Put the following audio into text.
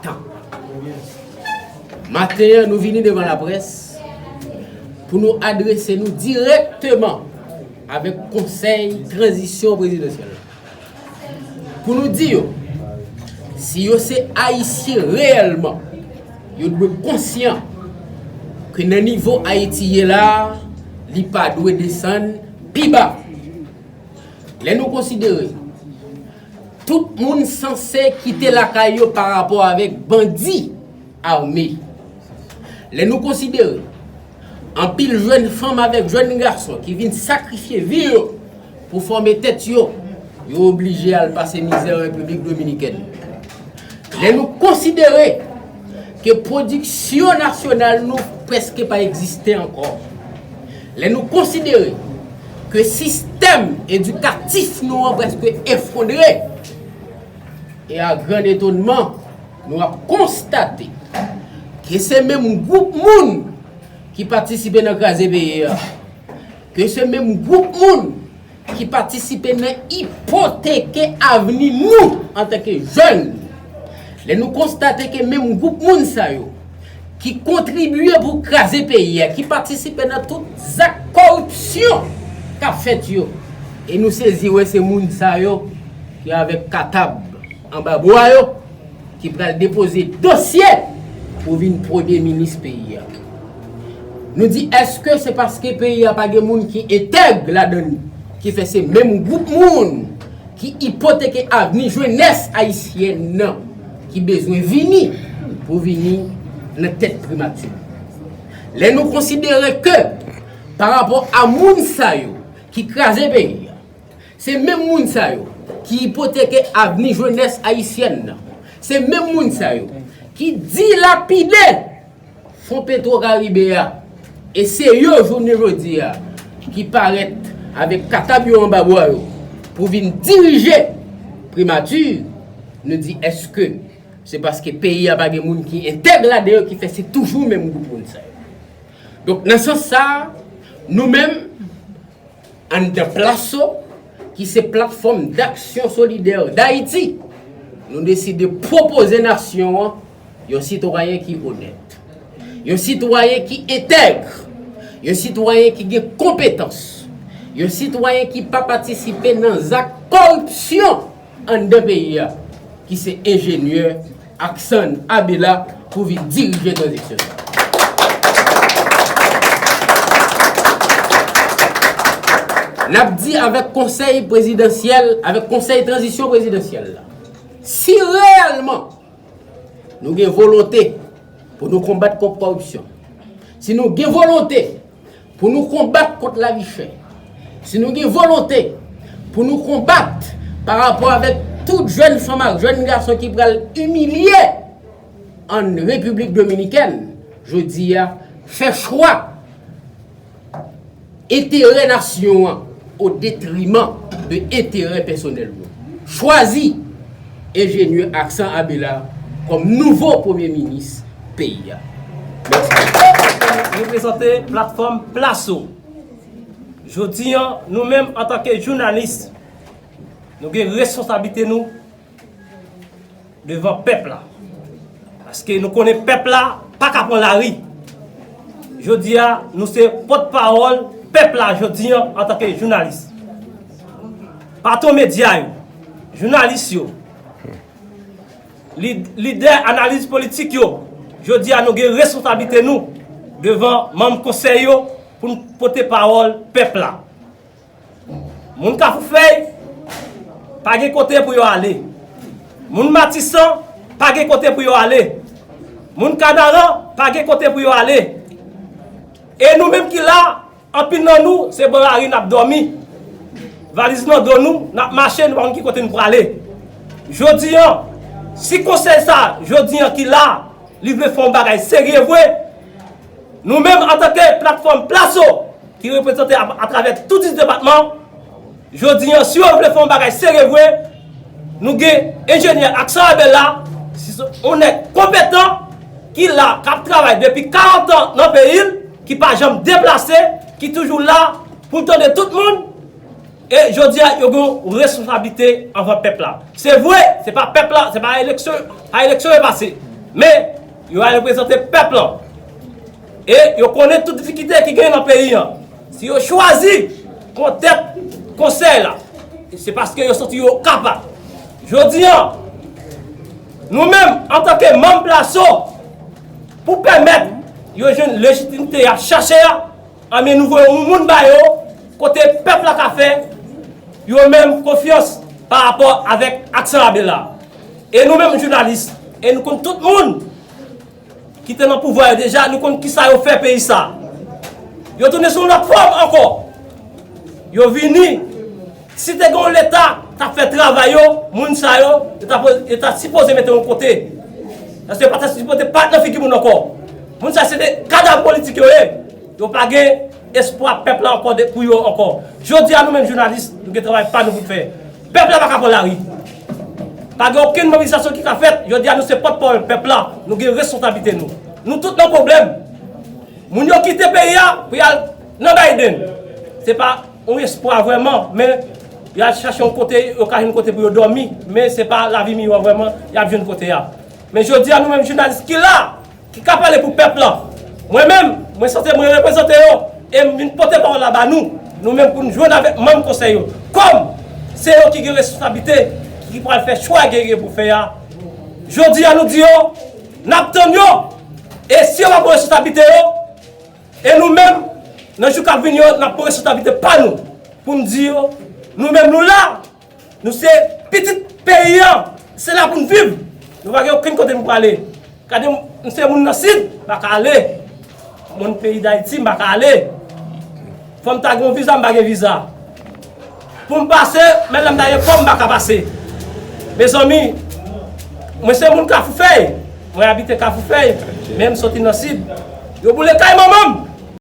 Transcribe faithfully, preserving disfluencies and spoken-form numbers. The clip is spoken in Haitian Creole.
Tan. Maten an, nou vini devan laprès pou nou adrese nou dirèkteman avèk Konsèy Tranzisyon Prezidansyèl la. Pou nou di yo, si yo se Ayisyen reyèlman, yo dwe konsyan ke nan nivo Ayiti ye la, li pa dwe desann pi ba. Lè nou konsidere tout moun sanse kite lakay yo pa rapò avèk bandi ame. Lè nou konsidere anpil jèn fanm avèk jèn gason ki vin sakrifye vi yo pou fòme tèt yo, yo oblije al pase mizè an Repiblik Dominikèn. Lè nou konsidere ke pwodiksyon nasyonal nou prèske pa egziste ankò, lè nou konsidere ke sistèm edikatif nou an prèske efondre, e a gran etonman, nou ap konstate ke se menm gwoup moun ki patisipe nan kraze peyi a, ke se menm gwoup moun ki patisipe nan ipoteke avni nou antanke jèn. Lè nou konstate ke menm gwoup moun sa yo ki kontribye pou kraze peyi a, ki patisipe nan tout zak kòripsyon k ap fèt yo, e nou sezi wè se moun sa yo ki avèk katab anba bwa yo, ki pral depoze dosye pou vin premye minis peyi a. Nou di, èske se paske peyi a pa gen moun ki entèg ladan l, ki fè se menm gwoup moun ki ipoteke avni jenès ayisyèn nan, ki bezwen vini pou vini nan tèt primati? Lè nou konsidere ke pa rapò a moun sa yo ki kraze peyi a, se menm moun sa yo ki ipoteke avni jenès ayisyèn nan. Se menm moun sa yo ki dilapide fon Petro Karibe a. E se yo, jounen jodi a, ki parèt avèk katab yo anba bwa yo pou vin dirije primati. Nou di, èske se paske peyi a pa gen moun ki entèg ladan yo ki fè se toujou menm gwoup moun sa yo? Donk, nan sans sa a, nou menm, anndan PLASO, ki se Platfòm d'Action Solidaire d'Haïti, nou deside pwopoze nasyon an yon sitwayen ki onèt, yon sitwayen ki entèg, yon sitwayen ki gen konpetans, yon sitwayen ki pa patisipe nan zak kòripsyon anndan peyi a, ki se enjenyè Aksan Abela, pou vin dirije tranziksyon sa. N ap di avèk konsèy prezidansyèl, avèk konsèy tranzisyon prezidansyèl la, si reyèlman nou gen volonte pou nou konbat kont kòripsyon, si nou gen volonte pou nou konbat kont lavi chè, si nou gen volonte pou nou konbat pa rapò avèk tout jèn fanm ak jèn gason ki pral imilye an Repiblik Dominikèn, jodi a, fè chwa enterè nasyon an o detriman de enterè pèsonèl nou. Chwazi enjenyè Aksan Abela kòm nouvo premye minis peyi a. Mèsi. Reprezante platfòm PLASO. Jodi an, nou menm antanke jounalis, nou gen responsablite nou devan pèp la. Paske nou konnen pèp la pa ka pran lari. Jodi a, nou se pòtpawòl pèp la jodi an antanke jounalis. Patwon medya yo, jounalis yo, lid-, lidè analiz politik yo, jodi a nou gen responsablite nou devan manm konsèy yo pou n pote pawòl pèp la. Moun Kafou Fèy pa gen kote pou yo ale. Moun Matisan pa gen kote pou yo ale. Moun Kanaran pa gen kote pou yo ale. E nou menm ki la, anpil nan nou, se bò lari n ap dòmi. Valiz nan do nou, n ap mache, nou pa konn ki kote n prale. Jodi an, si konsèy sa, jodi an ki la, li vle fè yon bagay serye vre, nou menm antanke platfòm PLASO, ki reprezante a, atravè tout dis depatman, jodi an, si yo vle fè yon bagay serye vre, nou gen enjenyè Aksan Abela, si se yon nèg konpetan, ki la, k ap travay depi karant an nan peyi l, ki pa janm deplase, ki toujou la pou l tande tout moun, e jodi a, yo gen yon responsablite anvan pèp la. Se vre, se pa pèp la, se pa eleksyon, pa eleksyon yo pase. Men, yo al reprezante pèp lan. E yo konnen tout difikilte ki genyen nan peyi an. Si yo chwazi pran tèt konsèy la, se paske yo santi yo kapab. Jodi an, nou menm, antanke manm Plaso, pou pèmèt yo jwenn lejitimite y ap chache a, anben nou voye yon moun ba yo, kote pèp la ka fè yo menm konfyans pa rapò avèk aksyon Abela. E nou menm jounalis, e nou konn tout moun ki te nan pouvwa yo deja, nou konn kisa yo fè peyi sa. Yo tounen sou yon lòt fòm ankò. Yo vini, si te gen yon leta k ap fè travay yo, moun sa yo, yo ta, yo ta sipoze mete yon kote. Paske yo pa ta sipoze pa nan figi moun ankò. Moun sa se de kadav politik yo ye. Yo pa gen espwa pèp la ankò de, pou yo ankò. Jodi a nou menm jounalis, nou gen travay pa nou pou n fè. Pèp la pa ka pran lari. Pa gen okenn mobilizasyon ki ka fèt. Jodi a nou se pòtpawòl pèp la. Nou gen responsablite nou. Nou tout nan pwoblèm. Moun yo kite peyi a pou y al nan Biden. Se pa yon espwa vrèman, men y al chache yon kote, yo ka jwenn kote pou yo dòmi. Men se pa lavi miyò vrèman, y ap jwenn kote a. Men jodi a nou menm jounalis ki la, ki ka pale pou pèp la. Mwen menm, mwen santi mwen reprezante yo, e m vin pote pawòl la ba nou, nou menm pou n jwenn avèk manm konsèy yo. Kòm se yo ki gen responsablite, ki pral fè chwa ki gen pou fè a. Jodi a nou di yo, n ap tann yo, e si yo pa pran responsablite yo, e nou menm, nan jou k ap vini yo, n ap pran responsablite pa nou, pou n di yo, nou menm nou la, nou se pitit peyi an, se la pou n viv. Nou pa gen okenn kote nou prale. Gade, m se moun nan Sid, m pa ka ale. Moun peyi Dayiti, m pa ka ale. Fò m ta gen yon viza, m pa gen viza. Pou m pase, menm lè m ta gen kòb, m pa ka pase. Mezanmi, mwen se moun Kafou Fèy. Mwen abite Kafou Fèy, men m soti nan Sid. Yo boule kay manman m.